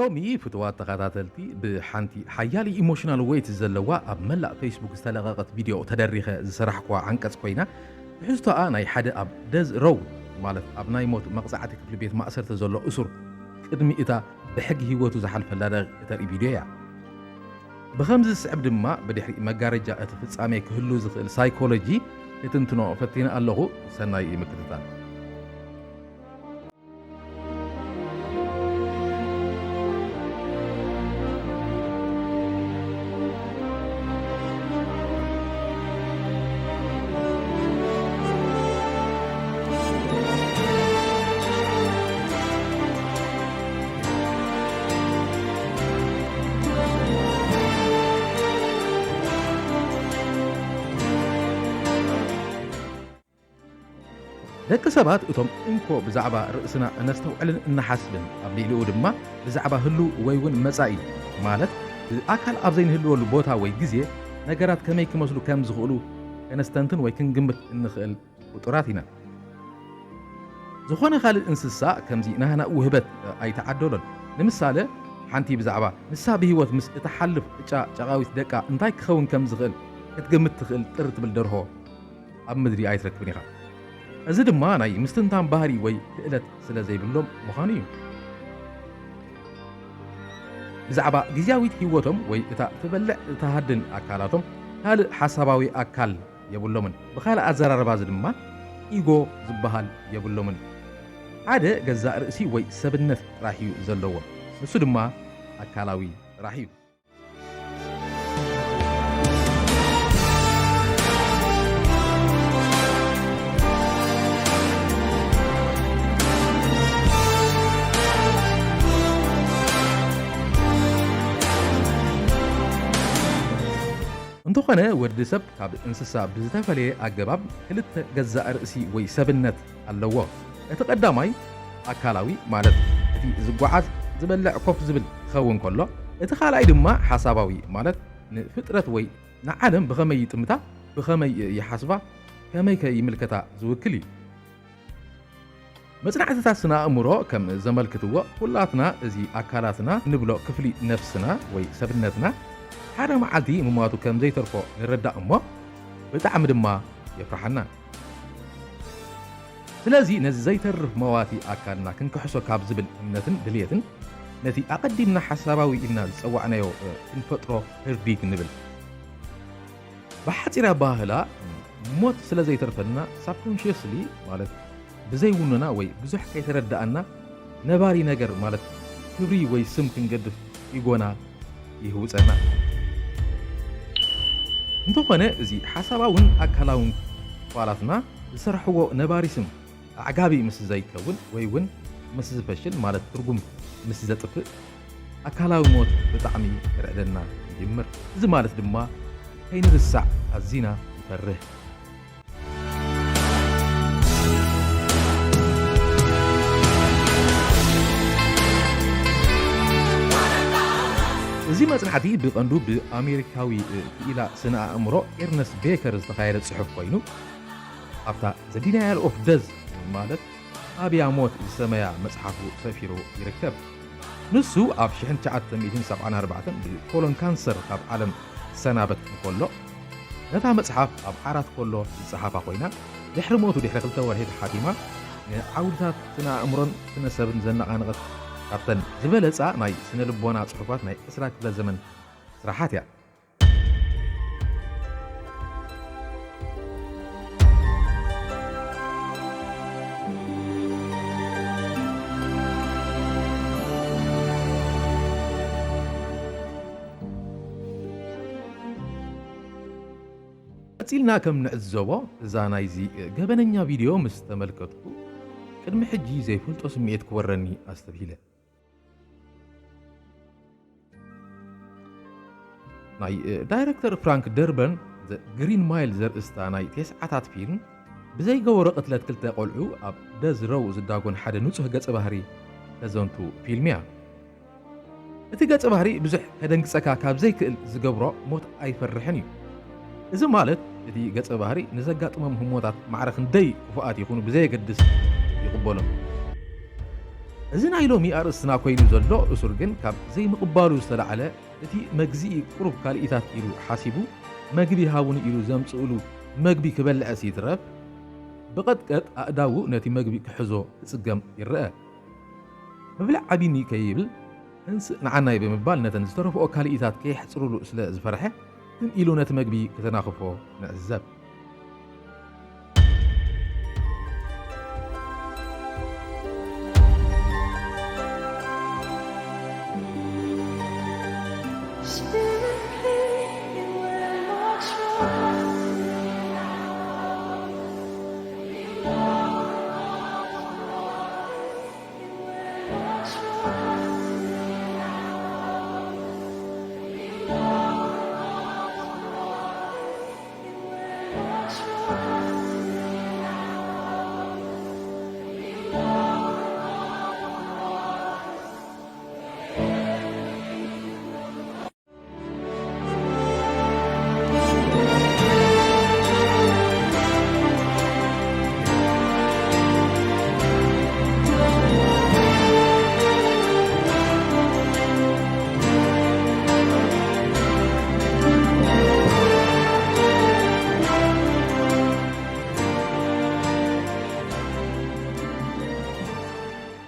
ሎሚ ፍትዋት ተኸታተልቲ፣ ብሓንቲ ሓያል ኢሞሽናል ዌይት ዘለዋ ኣብ መላእ ፌስቡክ ዝተለቐቐት ቪድዮ ተደሪኸ ዝሰራሕኩዋ ዓንቀጽ ኮይና፣ ትሕዝቶኣ ናይ ሓደ ኣብ ደዝ ሮው፣ ማለት ኣብ ናይ ሞት መቕጻዕቲ ክፍሊ ቤት ማእሰርቲ ዘሎ እሱር፣ ቅድሚ እታ ብሕጊ ህይወቱ ዝሓልፈላ ደቂቕ እተርኢ ቪድዮ እያ። ብኸምዚ ዝስዕብ ድማ፣ ብድሕሪ መጋረጃ እቲ ፍጻሜ ክህሉ ዝኽእል ሳይኮሎጂ ክትንትኖ ፈቲነ ኣለኹ። ሰናይ ምክትታል። ደቂ ሰባት እቶም እንኮ ብዛዕባ ርእስና እነስተውዕልን እንሓስብን፣ ኣብ ልዕሊኡ ድማ ብዛዕባ ህሉው ወይ እውን መጻኢ፣ ማለት ብኣካል ኣብ ዘይንህልወሉ ቦታ ወይ ግዜ ነገራት ከመይ ክመስሉ ከም ዝኽእሉ ከነስተንትን ወይ ክንግምት እንኽእል ፍጡራት ኢና። ዝኾነ ካልእ እንስሳ ከምዚ ናህና ውህበት ኣይተዓደሎን። ንምሳሌ፣ ሓንቲ ብዛዕባ ንሳ ብህይወት ምስ እትሓልፍ ዕጫ ጨቓዊት ደቃ እንታይ ክኸውን ከም ዝኽእል ክትግምት ትኽእል ጥር ትብል ደርሆ ኣብ ምድሪ ኣይትረክብን ኢኻ። እዚ ድማ ናይ ምስትንታን ባህሪ ወይ ክእለት ስለ ዘይብሎም ምዃኑ እዩ። ብዛዕባ ግዝያዊት ህይወቶም ወይ እታ ትበልዕ እትሃድን ኣካላቶም ካልእ ሓሳባዊ ኣካል የብሎምን። ብኻልእ ኣዘራርባ፣ እዚ ድማ ኢጎ ዝበሃል የብሎምን። ሓደ ገዛእ ርእሲ ወይ ሰብነት ጥራሕ እዩ ዘለዎም። ንሱ ድማ ኣካላዊ ጥራሕ እዩ። እንተኾነ፣ ወዲ ሰብ ካብ እንስሳ ብዝተፈለየ ኣገባብ ክልተ ገዛእ ርእሲ ወይ ሰብነት ኣለዎ። እቲ ቀዳማይ ኣካላዊ፣ ማለት እቲ ዝጓዓዝ፣ ዝበልዕ፣ ኮፍ ዝብል ክኸውን ከሎ፣ እቲ ካልኣይ ድማ ሓሳባዊ፣ ማለት ንፍጥረት ወይ ንዓለም ብኸመይ ይጥምታ፣ ብኸመይ ይሓስባ፣ ከመይ ከ ይምልከታ ዝውክል እዩ። መጽናዕትታት ስነ ኣእምሮ ከም ዘመልክትዎ፣ ኩላትና እዚ ኣካላትና ንብሎ ክፍሊ ነፍስና ወይ ሰብነትና ሓደ መዓልቲ ምሟቱ ከም ዘይተርፎ ንረዳእ እሞ፣ ብጣዕሚ ድማ የፍርሓና። ስለዚ ነዚ ዘይተርፍ መዋቲ ኣካልና ክንክሕሶ ካብ ዝብል እምነትን ድልየትን፣ ነቲ ኣቐዲምና ሓሳባዊ ኢልና ዝጸዋዕናዮ፣ እ፣ ክንፈጥሮ ህርዲግ ንብል። ብሓጺር ኣበሃህላ፣ ሞት ስለ ዘይተርፈና፣ ሳብኮንሽየስሊ፣ ማለት ብዘይውኖና ወይ ብዙሕ ከይተረዳኣና፣ ነባሪ ነገር፣ ማለት ክብሪ ወይ ስም ክንገድፍ ኢጎና ይህውጸና። እንተኾነ፣ እዚ ሓሳባውን ኣካላውን ክፋላትና ዝሰርሕዎ ነባሪ ስም ኣዕጋቢ ምስ ዘይከውን ወይ እውን ምስ ዝፈሽል፣ ማለት ትርጉም ምስ ዘጥፍእ፣ ኣካላዊ ሞት ብጣዕሚ ክርዕደና ይጅምር። እዚ ማለት ድማ ከይንርሳዕ ኣዚና ንፈርህ። እዚ መጽናዕቲ ብቐንዱ ብኣሜሪካዊ ክኢላ ስነ ኣእምሮ ኤርነስት ቤከር ዝተኻየደ ጽሑፍ ኮይኑ፣ ኣብታ The Denial of Death፣ ማለት ኣብያ ሞት ዝሰመያ መጽሓፉ ሰፊሩ ይርከብ። ንሱ ኣብ ሽሕን ትሽዓተ ሚእትን ሰብዓን ኣርባዕተን ብኮሎን ካንሰር ካብ ዓለም ክሰናበት እንከሎ፣ ነታ መጽሓፍ ኣብ ዓራት ከሎ ዝጸሓፋ ኮይና፣ ድሕሪ ሞቱ ድሕሪ ክልተ ወርሒ ተሓቲማ፣ ንዓውድታት ስነ ኣእምሮን ስነ ሰብን ዘነቓነቐት፣ ካብተን ዝበለጻ ናይ ስነ ልቦና ጽሑፋት ናይ ዕስራ ክፍለ ዘመን ስራሓት እያ። ቀጺልና ከም ንዕዘቦ፣ እዛ ናይዚ ገበነኛ ቪድዮ ምስ ተመልከትኩ፣ ቅድሚ ሕጂ ዘይፈልጦ ስምዒት ክወረኒ ኣስተብሂለ። ናይ፣ እ፣ ዳይረክተር ፍራንክ ደርበን ዘ ግሪን ማይል ዘርእስታ ናይ ተስዓታት ፊልም፣ ብዘይገበሮ ቅትለት ክልተ ቆልዑ ኣብ ደዝ ሮው ዝዳጎን ሓደ ንጹህ ገጸ ባህሪ ተዘንቱ ፊልም እያ። እቲ ገጸ ባህሪ ብዙሕ ከደንግጸካ ካብ ዘይክእል ዝገብሮ ሞት ኣይፈርሕን እዩ። እዚ ማለት፣ እቲ ገጸ ባህሪ ንዘጋጥሞም ህሞታት ማዕረ ክንደይ ክፉኣት ይኹኑ ብዘየገድስ ይቕበሎም። እዚ ናይ ሎሚ ኣርእስትና ኮይኑ ዘሎ እሱር ግን ካብ ዘይምቕባሉ ዝተላዕለ እቲ መግዚኢ ቁሩብ ካልኢታት ኢሉ ሓሲቡ መግቢ ሃቡኒ ኢሉ ዘምጽእሉ መግቢ ክበልዐ ሲትረፍ ብቐጥቀጥ ኣእዳዉ ነቲ መግቢ ክሕዞ ክጽገም ይረአ። ምብላዕ ዓቢኒ ከይብል እንስእ ንዓናይ ብምባል ነተን ዝተረፍኦ ካልኢታት ከየሕጽሩሉ ስለ ዝፈርሐ ትም ኢሉ ነቲ መግቢ ክተናኽፎ ንዕዘብ።